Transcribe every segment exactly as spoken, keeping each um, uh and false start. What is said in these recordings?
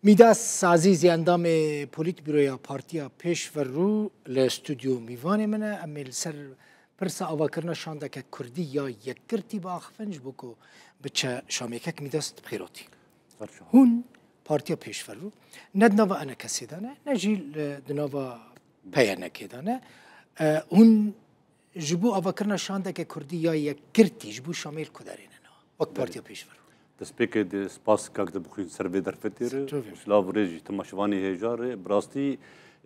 Mîdas Ezîzî, endamê Polîtbîroya Partiya Pêşverû, li stûdyo mîvanê min e. Em ê li ser pirsa avakirina şandeke kurdî ya yekgirtî biaxivin, ji bo ku biçe Şamê. Kek Mîdas, tu bi xêr hatî. Hûn Partiya Pêşverû ne di nava ENKSê de ne, ne jî li, di nava PYNKê de ne. E, hûn ji bo avakirina şandeke kurdî ya yekgirtî ji bo Şamê li ku derê ne niha, wek Belê. Partiya Pêşverû? Destpêkê de spas kak de bixwîn ser vê derfetê re. Silav û rêz ji temaşevanê hêja re. Bi rastî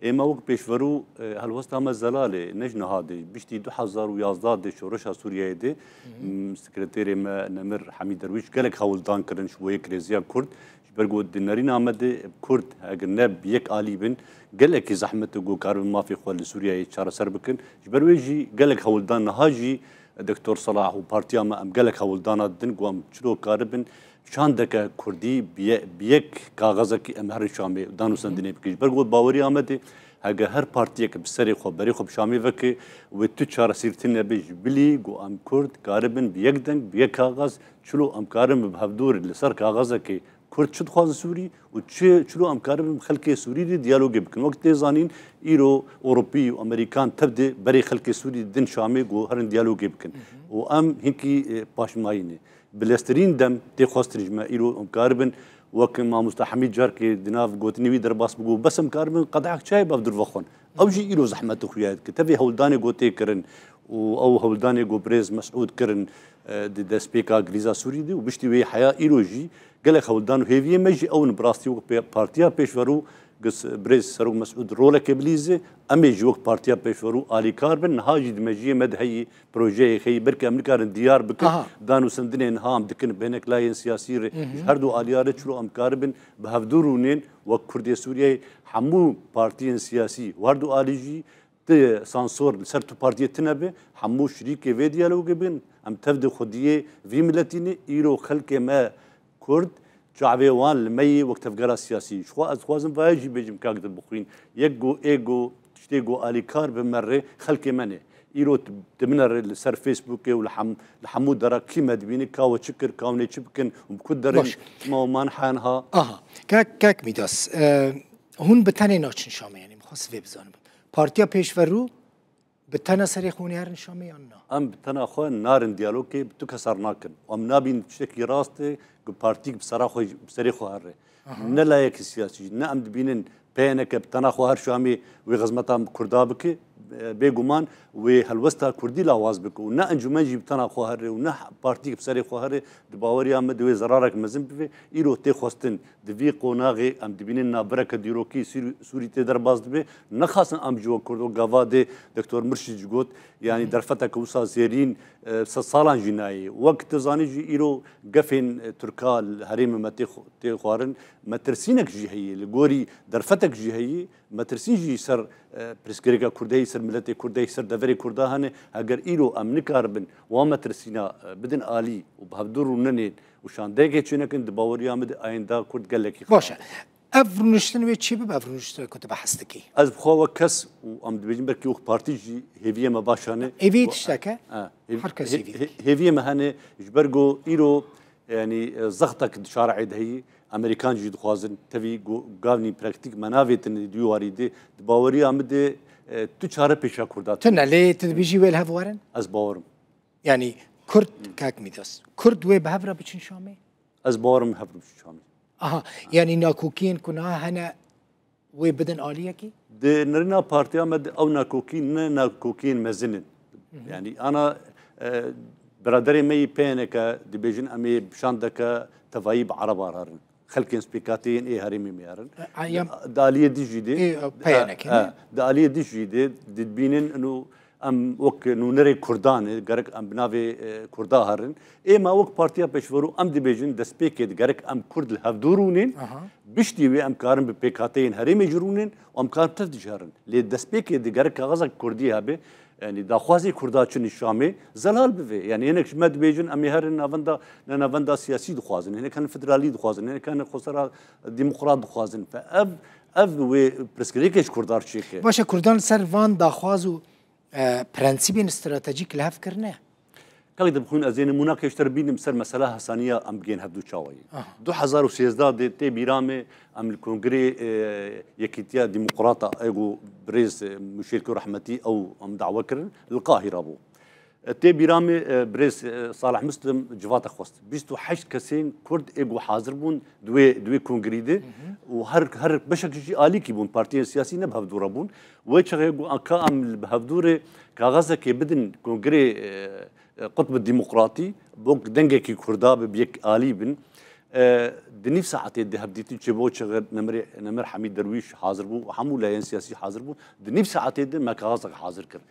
ê me wek pêşverû, e, helwesta me zelal e, ne ji niha de. Piştî du hezar û yazdeh de şoreşa Sûriyeyê de, m, sekreterê me nemir Hemî Derwîş gelek hewldan kirin ji bo yek rêziya Kurd. Ji ber ku di nerîna me de Kurd heger ne bi yek alî bin, gelekî zehmet e ku karibin mafê xwe li Sûriyeyê çareser bikin. Ji ber wê jî gelek hewldan niha jî Doktor Salah û partiya me em gelek hewldana didin ku em çilo karibin şandeke kurdî bi ye-, bi yek kaxezekî em herin Şamê danûstendinê bikin. Ji ber ku baweriya me de hege her partiyek bi serê xwe, berê xwe bi Şamê veke, wê tu çaresîrtin nebe ji bilî ku em Kurd karibin bi yek deng, bi yek kaxez, çilo em karin bi hevdûr li ser kaxezekê Kurd çi dixwazin Sûrî û çi, çilo em karibin bi xelkê Sûrî re diyalogê bikin. Wek tê zanîn, îro Ewropî û Amerîkan tev de berê xelkê Sûrî didin Şamê ku herin diyalogê bikin. Û em hinkî, e, paşmayî ne. Bileztirîn dem tê xwestin ji me îro em karibin, wek mamosta Hemîd carkê di nav gotinê wî derbas bû, bes em karibin qedehek çayê bi hevdûr vexwin. Ew jî îro zehmetê xwe ya dike. Tevî hewldanê ku tê kirin û ew hewldanê ku birêz Mesûd kirin, e, di destpêka Krîza Sûrî de û piştî wê heya îro jî gelek hewldan û hêviyê me jî ew in. Bi rastî wek pê-, Partiya Pêşverû gis-, birêz Serok Mesûd roleke bilîze, em ê jî wek Partiya Pêşverû alîkar bin. Niha jî di mejiyê me de heyî projeyê heyî, belkî em nikarin diyar bikin. Aha. Danûstendinê niha em dikin bi hinek layên siyasî re, ji her du aliya re çilo em karibin bi hevdû rûnên wek Kurdê Sûriyeyê hemû partiyên siyasî û her du alî jî ti sansor li ser tu partiyê tune be, hemû şirîkê vê diyalogê bin, em tev di xwediyê vî miletî ne, îro xelkê me Kurd, çavê wan li me yê wek tevgera siyasî. Ji xwe ez dixwazim vayê jî bêjim kak Dilbixwîn, yek go ê go tiştê go alîkar bi me re xelkê me ne. Îro tu, tu bine re li ser Facebookê û li hem-, li hemû dera kî me dibîne, ka we çi kir, ka hûn ê çi bikin û bi ku derin, Baş. Çima we man hen ha. Aha. Kek, kek Mîdas, e, hûn bi tenê naçin Şamê, yanî min xwest vê bizanim. Partiya Pêşverû bi tena serê xwe hûn ê herin Şamê yan na? Em bi tena xwe narin diyalogê, bi tu kes her nakin. Em nabînin tiştekî rast e ku partîk bi sera xwe, bi serê xwe here. Aha. Ne layekî siyasî, ne em dibînin P Y N K bi tena xwe her Şamê wê xizmeta Kurda bike, e, bêguman wê helwesta Kurdî lawaz bike û ne encûmen jî bi tena xwe here û ne partîk bi serê xwe here, di baweriya min di wê zerarek mezin bibe. Îro tê xwestin di vî qonaxê em dibînin navbereke dîrokî Sûrî, Sûrî tê derbas dibe. Nexasin em ji we Kurdo gava dê Doktor Mirşid jî got, yanî derfeteke wisa zêrîn, e, sed salan jî nayê. Wek tu zanî jî îro gefên, e, Tirka li herêmê me tê xw-, tê xwarin, metirsînek jî heye. Li gorî derfetek jî heye, metirsîn jî ser, e, pirsgirêka Kurdê heye, ser miletê Kurdê heye, ser deverê Kurda hene. Heger îro em nikaribin wan metirsîna, e, bidin alî û bi hevdû rûnenên û şandeyekê çênekin, di baweriya min de ayenda Kurd gelekî xirab e. Baş e. Ev rûniştin wê çi bibe, ev rûniştin ku tu behs dikî? Ez bi xwe wek kes û em dibêjin belkî wek partî jî hêviyê me baş hene. Hêviyê tiştek e? Ha, hêv-, Her kes hê-, hêvî hê-, dike. Hêviyê me hene ji ber ku îro, yanî, e, zextek di şareê de heyî, Amerîkan jî dixwazin, tevî go-, gavnî praktîk me navêtin di wî warî de, di baweriya min de, e, tu çare pêşa Kurda tune. Tune, lê tu dibêjî wê li hev werin? Ez bawerim. Yanî Kurd, kak Mîdas, Kurd wê bi hev re biçin Şamê? Ez bawerim hev re biçin Şamê. Aha, yanî nakokiyên ku niha hene wê bidin aliyekî? Di nirîna partiya me de ew nakokî ne nakokiyên mezin in. Hı hı. Yanî ana, e, biraderê me yî P Y N K dibêjin em ê şandeke tevayî bi Ereba re herin. Xelkên spêkatê yên ê herêmê me herin. E, a, ya Di, di aliyê dî jî de, Ê, e, P Y N K, e, ne? Di aliyê dî jî de dibînin ino em wek nûnerê Kurdan e, gerek em bi navê, e, Kurda herin. Ê me wek Partiya Pêşverû em dibêjin destpêkê de gerek em Kurd li hevdû rûnên, Aha. Piştî wê em karin bi pêkhateyên herêmê jî rûnên û em karin tev de jî herin. Lê destpêkê de gerek kaxezek Kurdî hebe, yanî daxwazê Kurda çi nîşamê zelal bibe. Yanî hinek ji me dibêjin em ê herin navenda, ne navenda siyasî dixwazin, hinek herin federalî dixwazin, hinek herin xwesera demokrat dixwazin. Fe ev, ev wê pirsgirêkê ji Kurdan çêke. Baş e, Kurdan li ser van daxwaz û, e, prensîbên stratejîk li hev kirine? Kak de bixwîn ez ê nimûnakê ji te re bînim ser mesela hesaniya em bigên hevdû çawayî. Du hezar û sêzdeh de tê bîra me em li Kongrê, e, Yekîtiya Demokrata ê ku birêz, e, Muşêrko Rehmetî ew em dawe kirin, li Qahîra bû. E, tê bîra me, e, birêz, e, Salih Muslim civata xwest. Bîst û heşt kesên Kurd ê ku hazir bûn di wê, di wê kongrî de û her, her beşek jî alîkî bûn, partiyên siyasî ne bi hevdû re bûn. Wê çaxê ku ka em li bi hevdû re kaxezekê bidin kongrê, e, e, Qutb Demokratî, bo dengekî Kurda bi, bi yek alî bin. E, di nîv saetê di hevdîtin çêbû, çaxê Nemir, Nemir Hemîd Derwîş hazir bû, hemû layên siyasî hazir bûn. Di nîv saetê de me kaxezek hazir kir.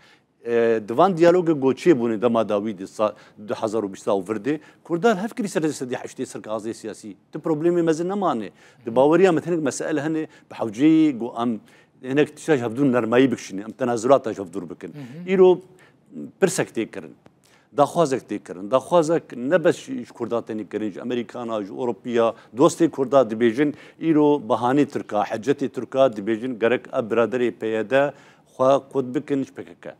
E, di van diyalogê ku çêbûne dema dawî de sa-, du hezar û bîst û vir de, Kurdan hev kirî ser sedî heştê ser kaxezê siyasî. Ti problemê mezin nemane. Di baweriya me hinek mesail hene, bi hewceyî ku em hinek tişta ji hevdû nermayî bikişînin, em tenazulata ji hevdûr bikin. Îro pirsek tê kirin. Daxwazek tê kirin. Daxwazek ne bes ji, ji Kurda tenê kirin, ji Amerîkana, ji Ewropiya, dostê Kurda dibêjin, îro bahanê Tirka, hecetê Tirka dibêjin, gerek ev biraderê P Y D xwe qut bikin ji P K K.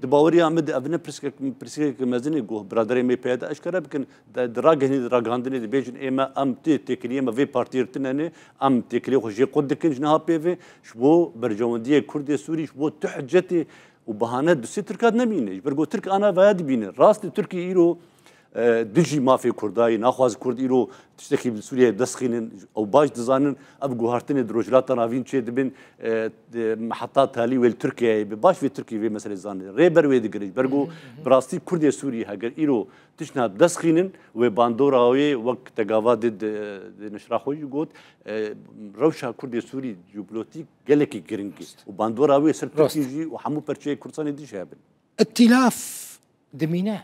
Di baweriya min de ev ne pirsgirek, pirsgirêk mezin e ku biraderê me P Y D eşkere bikin. De, di ragihnî, di ragihandinê dibêjin, ê me, em tê têkiliyê me vê partiyê re tune ne, em têkiliyê xwe jê qut dikin ji niha pê ve, ji bo berjewendiyê Kurdê Sûrî, ji bo tu hicetê û bahane du sê Tirka nemîne. Ji ber ku Tirk ana vaya dibîne. Rast e, Tirkî îro, e, dijî mafê Kurda ye, naxwaz Kurd îro tiştekî li Sûriyeyê dest xînin, ew baş dizanin, ev guhartinê di Rojhilata Navîn çê dibin, e, di, heta talî wê li Tirkiyeyê be. Baş vê Tirkiyê vê meselê zanê. Rêber wê digire. Ji ber ku bi rastî Kurdê Sûrî heger îro tiştna dest xînin, wê bandora wê wek te gava di, di, di neşra xwe jî got, e, rewşa Kurdê Sûrî jeopolîtîk gelekî giring e. Û bandora wê ser Tirkî jî û hemû perçeyê Kurdistanê dî jî hebin. Îtîlaf dimîne.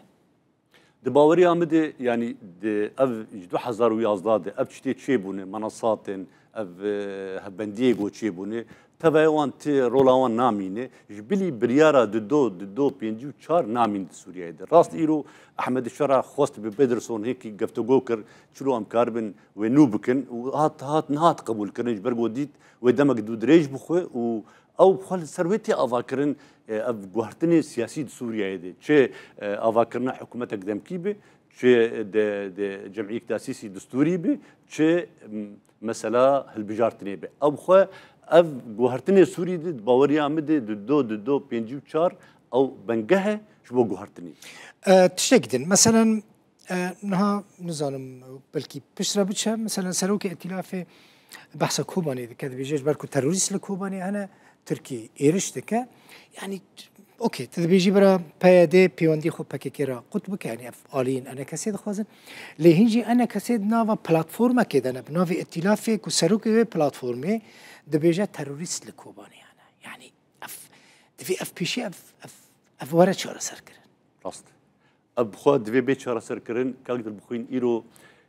Di baweriya min de, yanî di ev ji du hezar û yazdeh de ev tiştê çêbûne, menasatên, ev, e, hevbendiyê ku çêbûne, tevaya wan ti rola wan namîne, ji bilî biryara di do, di do pêncî û çar namîn di Sûriyeyê de. Rast îro Ehmed Şera xwest bi Pederson hêkî geftugo kir, çilo em karibin wê nû bikin û hat, hat, nehat qebûlkirin, ji ber ku dît wê demek dû dirêj bixwe û ew xwe li ser wê tê avakirin, e, ev guhertinê siyasî di Sûriyeyê de. Çi, e, avakirina hikûmetek demkî be, çi de, de cemiyek tesîsî distûrî be, çi, m, mesela hilbijartinê be. Ew xwe, ev guhertinê Sûrî de, di baweriya min de, di do, di do pêncî û çar, ew bengeh e ji bo guhertinê. E, tiştek din. Meselen, e, niha nizanim, belkî piştre biçe, meselen, serokê Îtîlafê behsa Kobanê dike, dibêje, ji ber ku terorîst li Kobanê hene, Tirkî êriş dike. Yanî, okey, tu dibêjî bira P Y D peywendî xwe P K K re qut bike, yanî ev aliyên E N K S dixwazin. Lê hîn jî E N K S di nava platformekê de ne, bi navê Îtîlafê ku serokê wê platformê dibêje terorîst li Kobanê hene. Yanî, ev, divê ev pêşî ev, ev, ev were çareserkirin. Rast. Ev bi xwe divê bê çareserkirin. Kak Dilbixwîn, îro,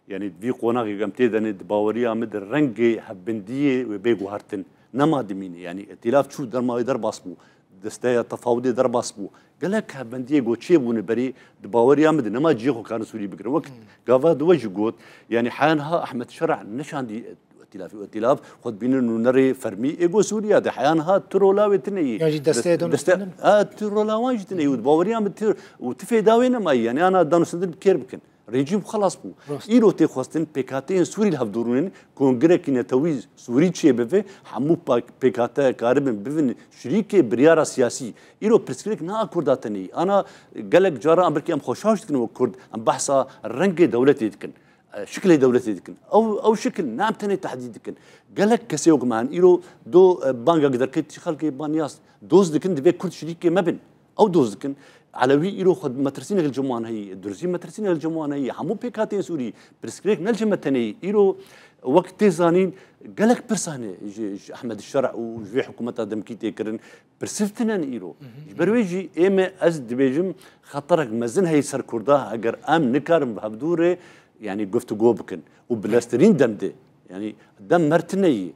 yanî di vî qonaxê em tê de ne, di baweriya min de rengê hevbendiyê wê bê guhertin. Nema dimîne. Yanî Îtîlaf çû, derma wê derbas bû. Desteya tefawidê derbas bû. Gelek hevbendiyê ku çêbûne berî di baweriya min de nema cihê xwe karin Sûrî bigirin. Wek gava di we jî got, yanî heya niha Ehmed Şera neşandî Îtîlafê û Îtîlaf xwe dibînin nûnerê fermî ê ku Sûriya de. Heya niha tu rola wê tune yî. Yan jî desteyê Des-, deste-, danûstandin. Ha, tu rola wan jî tune yî û di baweriya min tu, û tu fêda wê nema yî. Yanî ana danûstandin bi kêr bikin. Rejîm xelas bû. Rast. Îro tê xwestin pêkhateyên Sûrî li hevdûrûnin, kongrekî netewî Sûrî çêbibe, hemû pa-, pêkhate karibin bibin şirîkê biryara siyasî. Îro pirsgirêk ne a Kurda tenê yî. Ana gelek cara em belkî em xwe şaş dikin wek Kurd, em behsa rengê dewletê dikin. E, şikilê dewletê dikin. Ew, ew şikil ne em tenê tehdîd dikin. Gelek kesê wek me hene. Îro do, e, bangek derket, çi xelkê baniyas doz dikin, divê Kurd şirîkê me bin. Ew doz dikin. Elewî îro xwe metirsînek li cem wan heyî, Durzî metirsînek li cem wan heyî, hemû pêkhateyên Sûrî, pirsgirêk ne li cem me tenê yî. Îro wek tê zanîn, gelek pirs hene ji, ji Ehmed Şer û ji vê hikûmeta demkî tê kirin. Pirsîv tune ne îro. Ji ber wê jî ê me, ez dibêjim, xeterek mezin heye ser Kurda, heger em nikarin bi hevdû re, yanî, guftûgo bikin û bi leztirîn dem de, yanî, dem mer tune yî.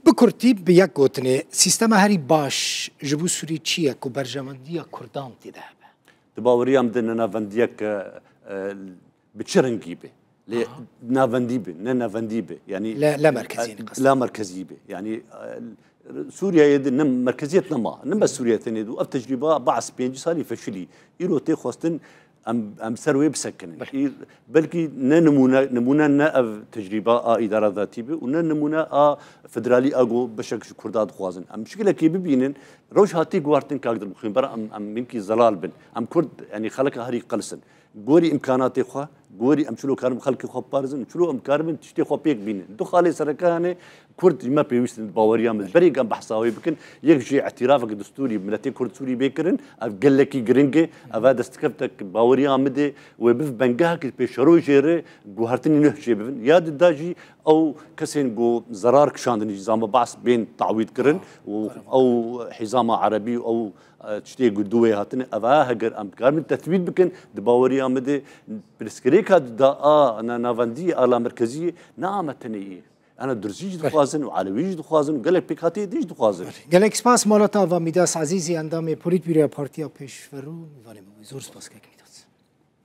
Bi kurtî, bi yek gotinê, sîstema herî baş ji bo Sûrî çi ye ku berjewendiya Kurdan tê de hebe? Di baweriya min de ne navendiyek, e, e, bi çi rengî be. Lê navendî be, ne navendî be. Yanî, le, le merkezî, e, qesdî. La merkezî be. Yanî, e, Sûriyeyê de ne merkeziyet nema. Ne bes Sûriye tenê de. Ev tecrîba Baas pêncî salî feşilî. Îro tê xwestin Em, em ser wê bisekinin. Î, belkî ne nimûne, nimûne ne ev tecrîba a îdara zatî bi û ne nimûne a federalî a ku beşek ji Kurda dixwazin. Em şikilekê bibînin, roj hatî guhartin kak Dilmuxîn, bera em, em minkî zelal bin. Em Kurd, yanî xeleka herî qels in. Gorî îmkanatê xwe, gorî em çilo karin xelkê xwe biparêzin, çilo em karibin tiştê xwe pêk bînin. Du xalê sereke hene, Kurd ji me pêwîst in, baweriya min. Berê em behsa wê bikin, yek jî îtirafek destûrî miletê Kurd Sûrî bê kirin, ev gelekî giring e, ev e destkeftek baweriya min de, wê biv bengehek pêşerojê re guhertinî nuh jê bibin. Ya di da jî ew kesên ku zerar kişandin jî zama behs bên tawîd kirin û ew hîzama erebî û ew, e, tiştê ku duwê hatine, ev e heger em bikarin tesbît bikin, di baweriya min de pirsgirêka di da a na-, navendî a la merkezî ne ame tenê yê. Ana Durzî jî dixwazin û Elewî jî dixwazin û gelek pêkhateyê din jî dixwazin. Gelek spas mala te ava Mîdas Ezîzî, endamê Polîtbûroya Partiya Pêşverû, mivanê me bû. Zor spas kek Mîdas.